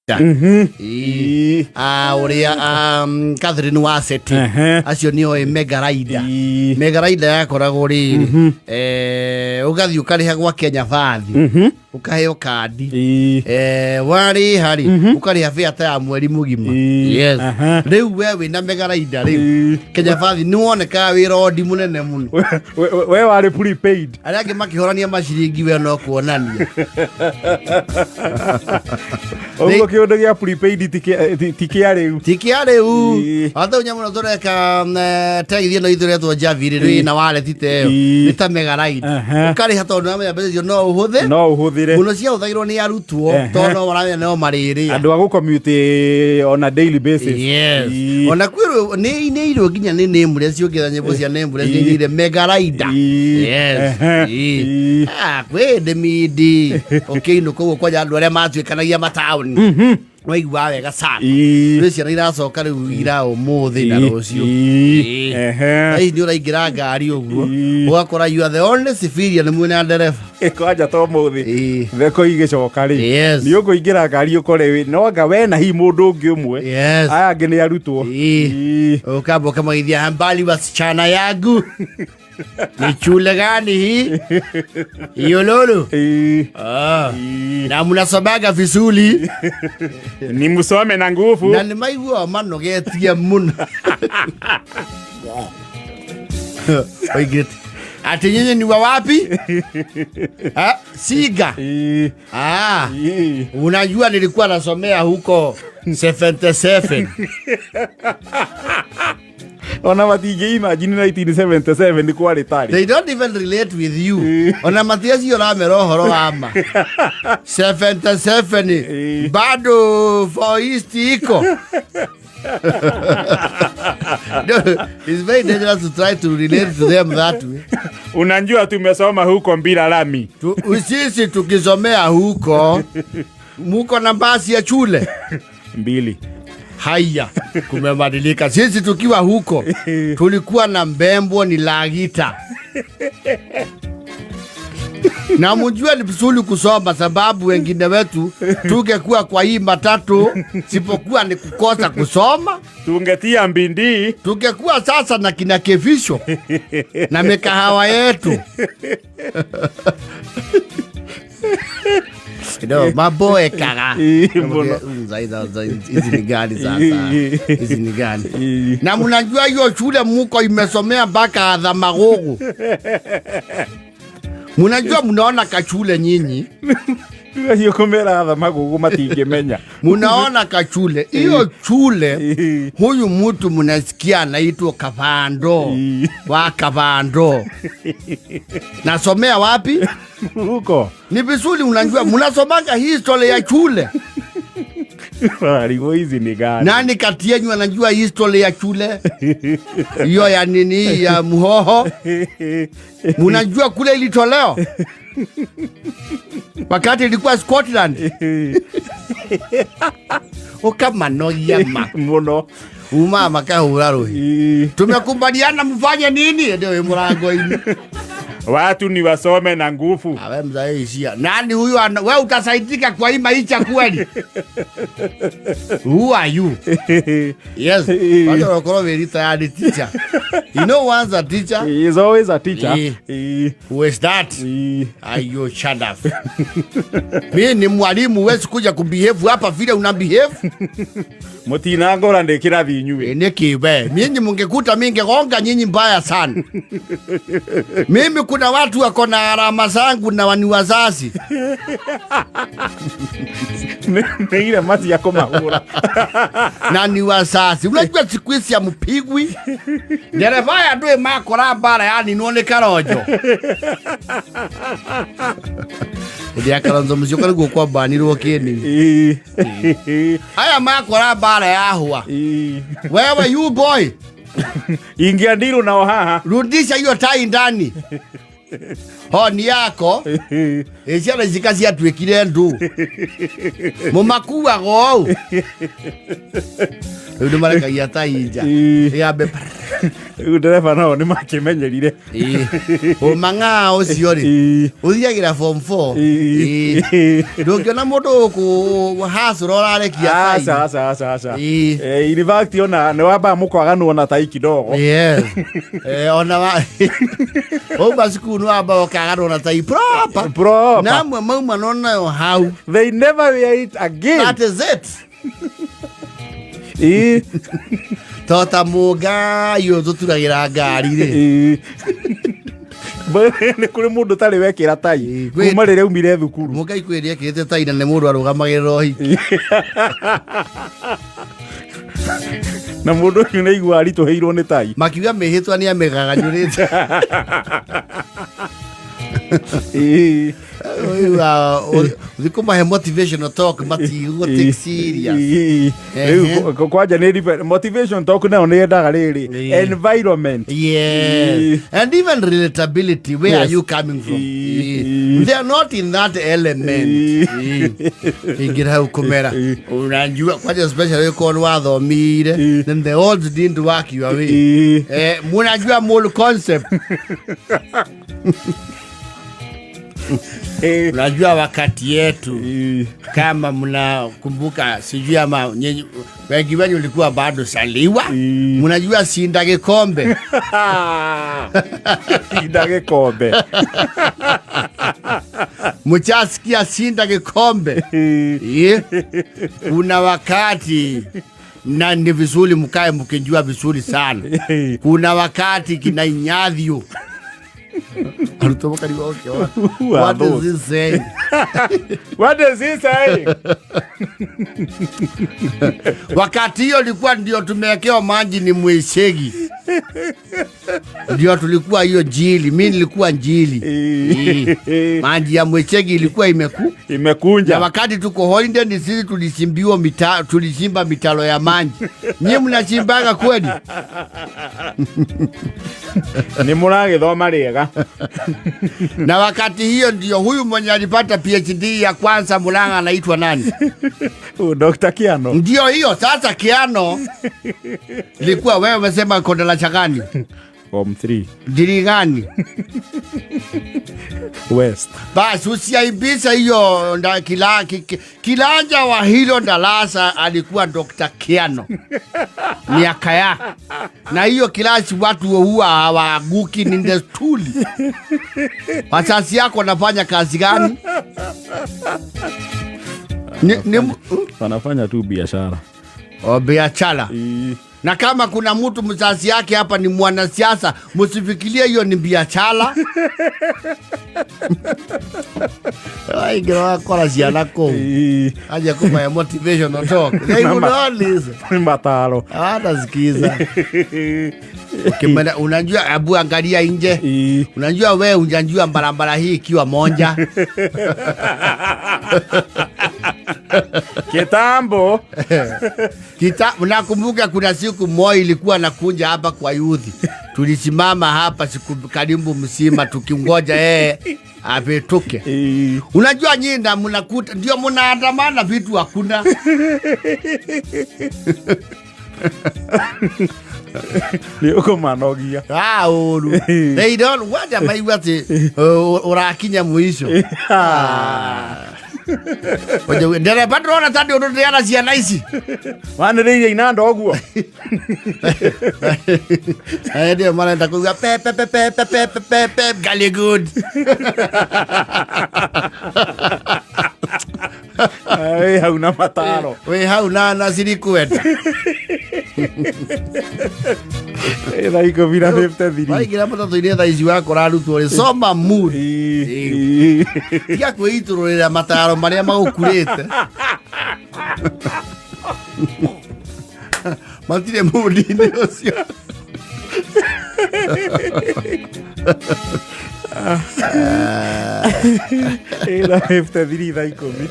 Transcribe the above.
Ĩĩ. Ah, ũrĩa Catherine Waseti. Acio nĩo ĩ Mega Rider. Mega Rider yakoragwo rĩrĩ, ũgathiĩ ũkarĩha gwa Kenya Bathi, ũkaheo kandi. Warĩha rĩ, ũkarĩha fare ta ya mweri mũgima. Yes. Rĩu we wĩna Mega Rider rĩu, Kenya Bathi nĩ wonekaga wĩ rondi mũnene mũno. We warĩ prepaid. Arĩa angĩ makĩhorania maciringi, we no kuonania. Ũguo kĩũndũ gĩa prepaid ti kĩa rĩu. Ti kĩa rĩu. Hata ũnya mũno tũreka tegithi ĩno itũ ĩretwo Javi rĩ, ĩna wallet ta ĩyo. Nĩ ta Mega Ride. Ũkarĩha tondũ nĩwamenya mbeca icio no ũhũthĩ no ũhũthĩre. Mũno ciahũthagĩrwo nĩ arutwo, tondũ no maramenya no marĩrĩa. Andũ a gũcommute on a daily basis. Yes. Ona kwĩ nĩ inĩirwo nginya nĩ Nameless, ũngĩetha nyĩmbo cia Nameless, nĩ inĩire Mega Rider. Yes. Ah, kwĩ hĩndĩ mindi ũkĩinũka ũguo kwanja andũ arĩa matuĩkanagia mataũni waiguaga wega sana. Rĩu ciana iracoka rĩu ira ũmũthĩ na rũciũ. Hihi nĩ ũraingĩra ngari ũguo, ũgakora you are the only civilian mwĩna ndereba. Kwanja to mũthĩ theko igĩcoka rĩ, nĩ ũkũingĩra ngari ũkore no anga we na hihi mũndũ ũngĩ ũmwe, aya angĩ nĩ arutwo. Ũkamba ũkamagithia, "Habari wasichana yangu, ni shule gani hii Iyololo?" Ah. "Na mnasomaga vizuri?" Ni musome na nguvu. Na nĩ maiguaga manogetie mũno. Oigĩte atĩ, "Nyinyi ni wa wapi?" "Ah, Siga." "Ah, unajua nilikuwa nasomea huko 77." Ona matingĩ imagine 1977 nĩ kwarĩ tarĩ. They don't even relate with you. Ona matiacio ũramera ũhoro wa ma 77. Bado for East iko. No, it's very dangerous to try to relate to them that way. Unajua tumesoma huko bila lami. Sisi tukisomea huko, muko na basi ya shule? Mbili. Haya, kumebadilika. Sisi tukiwa huko tulikuwa na mbembo ni lagita, na mjue ni vizuri kusoma, sababu wengine wetu tungekuwa kwa hii matatu sipokuwa ni kukosa kusoma. Tungetia bidii. Tungekuwa sasa na kina kevisho na mikahawa yetu. No, maboekaga. Mũno. Hizi ni gani sasa? Hizi ni gani? Na mnajua hiyo shule muko imesomea mpaka Adhamagogo. Mnajua mnaona kachule nyinyi. Acio kũmera tha magugu matingĩmenya. Munaona kachule hiyo chule, huyu mtu mnasikia anaitwa Kavando wa Kavando, nasomea wapi? Huko. Ni vizuri unajua mnasomanga history ya shule. Marigwo hizi ni gani? Nani kati yenu anajua history ya shule hiyo ya nini ya Muhoho? Munajua kule ilitolewa wakati ilikuwa Scotland? Ukamanogia ma Mũno. Uma makahura rũhi. Tumekubaliana mfanye nini? Ndio wĩ mũrango-inĩ. Watu ni wasome na nguvu. Awe mzae ishia. Nani huyu we utasaidika kwa hii maisha kweli? Who are you? Yes. Watu wakorwo wĩ retired teacher. You know once a teacher He is always a teacher. Who is that? Ayo, shut up. Mimi ni mwalimu, huwezi kuja kubehave hapa vile una behave. Mũtinangora ndĩ kĩrathi inyuĩ. Nĩkĩ we? Nyinyi mungekuta mingegonga nyinyi mbaya sana. Mimi kuna watu wako na gharama zangu na ni wazazi. Nĩ irema cia kũmahũra. Na ni wazazi. Unajua siku hizi hamupigwi. Dereva ya ndũĩ makora mbara yaninwo nĩ Karonjo. Hĩndĩ ya Kalonzo Musyoka nĩguo kwambanirwo kĩni. Aya makora mbara yahwa. Wewe, you boy, Ingia ndiru nao haha. Rudisha hiyo tai ndani. Honi yako. Ĩ ciana ici ciatuĩkire ndu mũmakuaga ũũ rĩu nĩ marekagia tai nja ĩgambe. Rĩu ndereba nao nĩ makĩmenyerire. Ũmang'a ũcio rĩ, ũthiagĩra form 4. Ndũngĩona mũndũ gũkũ hacũra ũrarekia tai. Aca, aca, aca, aca. In fact, ona nĩ wambaga mũkaganwo na tai kidogo. Yes. Ona wa wauma cukuru nĩ wamba ũkaganwo na tai proper. Proper. Na amwe mauma no nayo hau. They never wear it again. That is it. To ta mũngai ũyũ tũturagĩra ngari rĩ. Nĩ kũrĩ mũndũ ũtarĩ wekĩra tai kuma rĩrĩa aumire thukuru. Mũngai kwĩ rĩ ekĩrĩte tai na nĩ mũndũ arũgamagĩrĩra ũhiki. Na mũndũ ũcio nĩ aigua aritũhĩirwo nĩ tai. Makiuga mĩhĩtwa nĩ amĩgaganyũrĩte. Ũthi kũmahe motivational talk matigũ take serious. Rĩu kwanja nĩ motivation talk nayo nĩ yendaga rĩrĩ environment. Yes. And even relatability, where are you coming from? They are not in that element. Ingĩra hau kũmera. Unajua kwanja especially ũkorwo nĩ wathomire, then the odds didn't work your way. Munajua mole concept. Unajua wakati yetu kama mnakumbuka, sijui ama nyinyi wengi wenu ulikuwa bado saliwa, mnajua sinda gikombe. Sinda gikombe. Mchasikia sinda gikombe. Kuna wakati na ni vizuri mkae mkijua vizuri sana. Kuna wakati kina inyadhio. Arutwo makariga okay, what is this saying? What is he saying? Wakati hiyo ilikuwa ndio tumewekewa maji ni mweshegi. Ndio tulikuwa hiyo njili, mimi nilikuwa njili. Maji ya mweshegi ilikuwa imekunja. Na wakati tuko holiday ni sisi tulichimbiwa tulichimba mitalo ya maji. Nyinyi mnachimbaga kweli? Ni muragithoma rĩega. Na wakati hiyo ndio huyu mwenye alipata PhD ya kwanza Murang'a anaitwa nani? Dr. Kiano. Ndio hiyo sasa Kiano. Ilikuwa wewe umesema kondala cha gani? Form 3. Dili gani? West. Basi usiaibisha hiyo kilanja wa hilo darasa alikuwa Dr. Kiano. Miaka yake. Na hiyo kilasi watu huwa hawaanguki, ni desturi. Wazazi yako wanafanya kazi gani? Wanafanya tu biashara. Oh, biashara. Na kama kuna mtu mzazi yake hapa ni mwanasiasa, msifikirie hiyo ni biashara. Ai, ngira wakora ciana kũu. Aje kuma ya motivational talk. They would not listen. Mataro. Hawatasikiza. Ukimwenda, unajua, hebu angalia nje. Unajua wewe unajua barabara hii ikiwa moja. Kitambo. Unakumbuka kuna siku Moi ilikuwa nakunja hapa kwa youth. Tulisimama hapa siku karibu msima tukingoja yeye apetoke. Unajua nyinyi na mnakuta ndio mnaandamana vitu hakuna. Ni uko manogia. Uru. They don't want to buy what urakinya mwisho. Oje ndereba ndĩrona ta ndĩ ũndũ ndĩana ciana ici. Wanĩrĩire inanda ũguo. Ndio marenda kuuga pe pe pe pe pe pe pe pe gally good. Wĩ hau na mataro. Wĩ hau na sirikwenda. Thaa 10:53. Waingĩra matatũ-inĩ thaa ici wakora arutwo rĩ, soma mood. Tiga kwĩitũrũrĩra mataro marĩa magũkurĩte. Matirĩ mood-inĩ ũcio. Thaa 53 thaa 10.